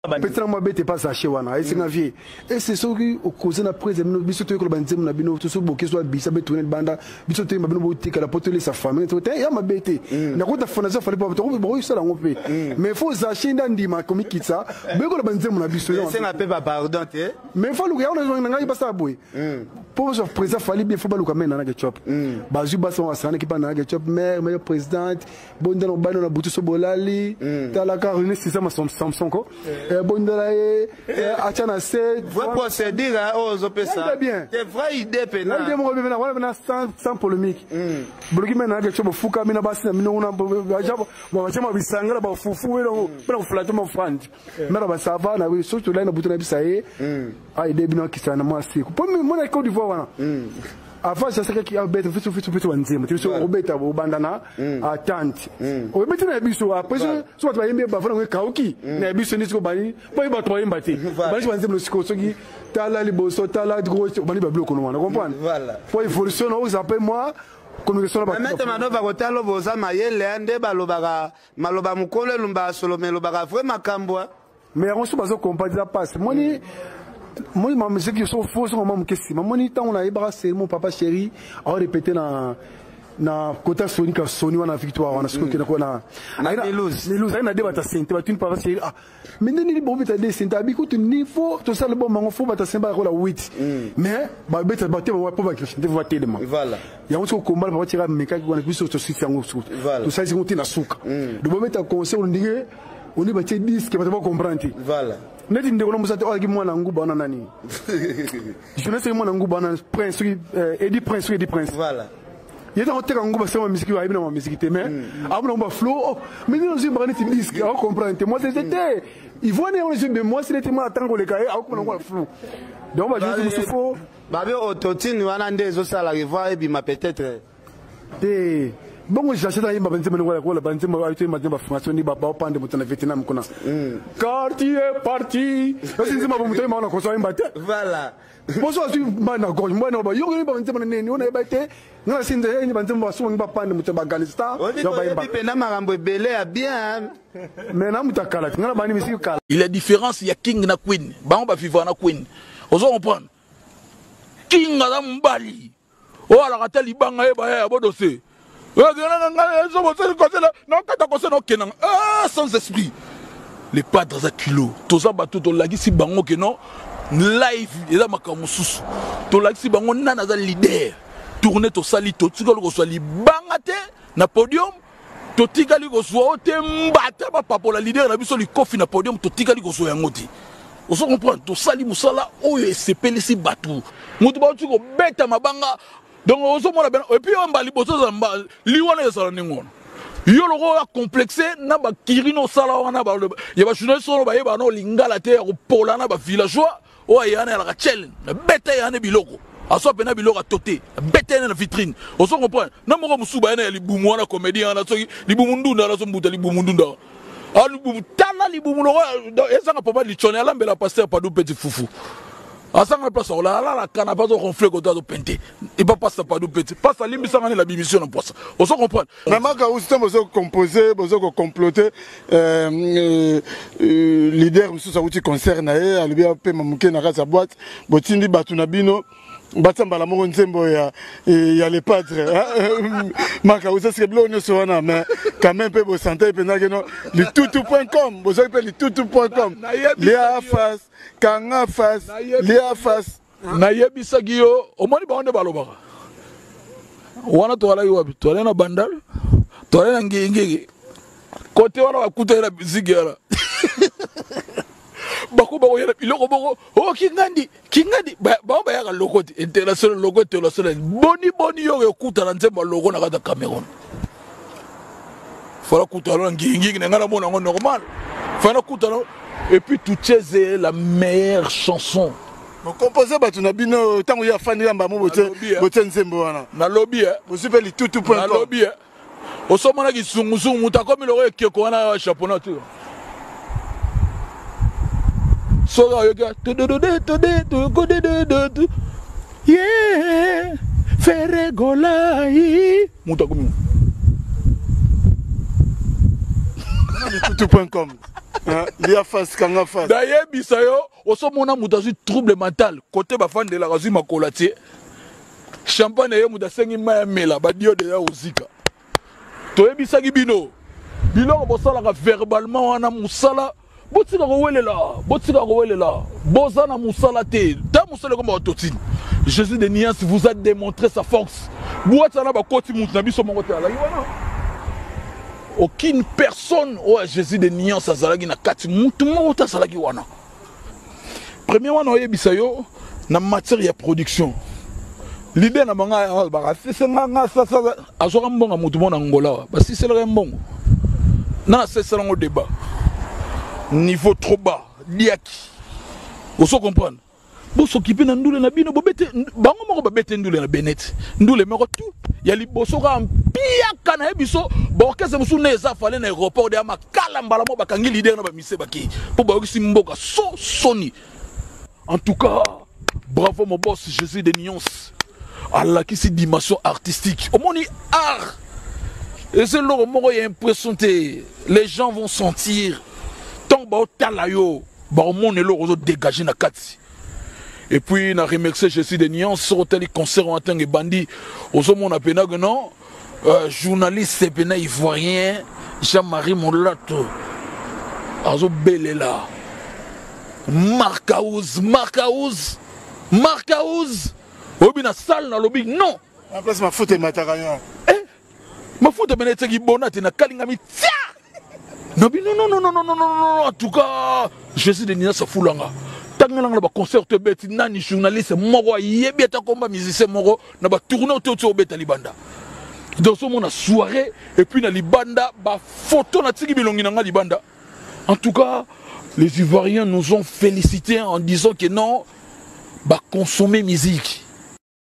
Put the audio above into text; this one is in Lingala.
Petit na mwa bete pas sache wana esenga vie ese soki okoze na prise bino biso toyekola banzembo na bino toso boke so abisa be tourne libanda biso toyemba bino botikala po tolesa famille to te ya mabe te nakota fondation fali po bokosala yango mpe mais faut zache nde andima komikitisa boyekola banzembo na biso. Esenga mpe bapardon te. Mais faut luka yango na ngai basala boye po bazwa président Fally bien, faut baluka mai nana ketchup. Bazwi basi bango basanganaki mpa nana ketchup, mare meilleure présidente bondela mobali na butu so bolali talaka rene sisama Samson ko bondela ye atya na se. Vraie procédure oyo ozopesa. Bien. Te, vraie idée pena. Idée moko bien wana pena sans polémique. Boloki mai nana ketchup bofukami na basi na bino kuna, batya ma bisangala bafufu elongo mpona koflate mafandi mera basava na soki tolai na butu na bisa ye aide bino akisana na mwasi po mona Côte d'Ivoire wana avant jasekaki abeta fiso fiso fiso banzembo te biso obeta obanda na attente oyebeti na biso. Après so bato bayembi bafana ngo ekauki na biso nde siko bani po bato bayemba te bandisi banzembo siko soki tala liboso tala gauche obandi babiloko no wana comprendre po évolution na oza mpe mwa communication na. Maître Manova, kotala boza mayele nde balobaka maloba mokolo elumbaka solo, elobaka vrai makambo. Mais yango so bazokompa eza passe moni moni mamusiki so fo songo mwa moke nsima moni ntango nayebaka sermo papa chéri aorépété na kota soni ka soni wana victoire wana soki okende ko na Milouz. Milouz aye na de bata sente batuni papa chéri: ah, mais nde nini bobeta de sente? Abi kutu niveau tosala bomango fo bata sente bakola 8, mais babeta batema po bakente fo batelema. Yango soki okombala papa chéri amekaki wana biso tosisi yango tosalisi yango te na suka do bobeta concert ndenge oni batie disque bato bacomprendre te. Neti ndeko na mosa te oyo azalaki mwana nguba wana nani journaliste mwana nguba wana Prince soki Edi Prince soki Edi Prince. Ye ntango oteka nguba sema misiki ayebi na ma misiki te, mais amona nguba flo oh mais nini ozoyembaka neti disque acomprendre te mwasi ete te ivone yango ezoyembe mwasi neti mwana ntango koleka ye akomona ngo na flo donc bajournaliste mosusu fo. Babe autotune wana nde ezosala voix ebima peut-être. Te bongo jachet ayemba banzembo ndenge kola banzembo ayemba nzembo baformation ni baopande moto na Vietnam kuna quartier parti osi nzembo moto ayemba wana koso ayemba te. Boso azwi mba na gorge mbwana ba yo yemba banzembo na nini ona yeba te nga na sinze ye banzembo basuki bapande moto ya baafghanistan yo bayemba. Mpena makambo ebele ya bien. Mais na moto akala te nga na bandi misiki kala. Il y a différence ya king na queen. Bango bavivre na queen, ozo comprendre? King aza mobali oyo alaka te libanga ye baya ya bodose nakata kose nakokenda sans esprit. Le padre aza kilo. Toza bato tolakisi bango ke non, live eza makambo mosusu. Tolakisi bango nani aza leader. Tourne tosali, totikali kozwa libanga te na podium, totikali kozwa o te mbata bapapola leader na biso likofi na podium, totikali kozwa yango te. Ozo comprendre? Tosali mosala oyo esepelisi bato. Moto bauti kobeta mabanga donc ozomona bena et puis oyo mba liboso ezala mba liwana ezala ndenge wana yo lokola complexe na bakiri na osala wana ya bajournaliste oyo bayebaka na olingala te ya kopola na bavillageois oyo ayana yalaka chele na beta yana biloko azwa mpena biloko atote beta yana na vitrine. Ozo comprendre? Na moko mosusu bayana ya libumu wana comédien wana soki libumu ndunda wana azombuta libumu ndunda wana libumu tala libumu loko ezanga papa lichone alambela pasteur Padu Peti fufu azanga place akolala alala canapé azoronfle koto azopente epa pasteur Padu Peti pasa alimbisanga nde la bimission na poisa. Ozo comprendre? Vraiment kausi ntango bozo compose bozo kocomplote leader mosusu awuti concert na ye alobi apema moke na kati ya boîte, botindi bato na bino batia mbala moko nzembo ya Le Padre makausi esike biloko nyonso wana. Mais quand même mpe bosante mpenza keno litutu.com bozwaki mpe litutu.com lia face kanga face lia face. Nayebisaki yo omoni bango nde balobaka wana toalaki wapi? Toalaki na Bandal, toalaki na Ngingigi kote wana bakutaki na biziki wana bako bakoyela biloko moko o kingandi kingandi bango bayaka loko te international loko international boni boni yo ekutana nzembo ya loko na kati ya Cameroun fala kutana na Ngingingi na ngai namona yango normal fala kutana et puis tucheze la meilleure chanson. Bokompose bato na bino ntango ye afandi yamba mo botie nzembo wana. Nalobi. Bozwi mpe litutu. Nalobi osomonaki zunguzungu moto akomi loko ekeko wana ya championnat te soki ayoki ye feregolai moto akomi litutu.com. Lia face, kanga face. Nayebisa yo, osomona moto azwi trouble mental, kote bafandelaka azwi makolo atie champagne, ye moto asengi mai amela, badiode ya kozika. Toyebisaki bino, biloko bosalaka verbalement wana, mosala botika kowelela, botika kowelela, boza na mosala te. Ta mosala ekoma batotini. Jésus de Nuance vous a démontré sa force. Boîte wana, bakoti mutu na biso moko te azalaki wana, aucune personne oyo ya Jésus de Nuance azalaki na kati, mutu moko te azalaki wana. Premier wana, oyebisa yo, na matière ya production, leader na bango alobaka sisenganga sasa, azwaka mbongo motu moko na Ngola wa basiselaka ye mbongo na aseselango débat, niveau trop bas. Diaki ozo comprendre, bosokipe na ndule na bino, bobete bango moko, babete ndule na benete, ndule moko tu ya liboso kaka mpiaka na ye. Biso baorchestre mosusu nde eza fale na aéroport de ya Makala, mbala moko bakangi leader na bamise, bakei mpo bayokisi mboka so soni. En tout cas, bravo mon boss Jésus de Nuance, alakisi dimension artistique. Omoni, art eza eloko moko ya impression te. Les gens vont sentir ntango baotala yo, baomona eloko ozodégage na kati. Et puis na remercier Jésus de Nuance. Soki otali concert wana, ntango ebandi, ozomona mpena ke non, journaliste mpena ivoirien Jean-Marie Molato azobelela Markaus, Markaus, Markaus. Oyebi, na salle nalobi non. En place mafuta emataka yo. Eh, mafuta pene etiaki bona te, nakalingami tia, nabi non, non, non, non, non, non, non. En tout cas, Jésus de Nuance afulanga ntango na baconcert to ebeti nani, journaliste moko ayebi ata komba musicien moko na batourne to ti obeta libanda. Donc ozomona soirée et puis na libanda bafoto, natiki bilongi na nga libanda. En tout cas, les Ivoiriens nous ont félicité en disant que non, baconsommer musique.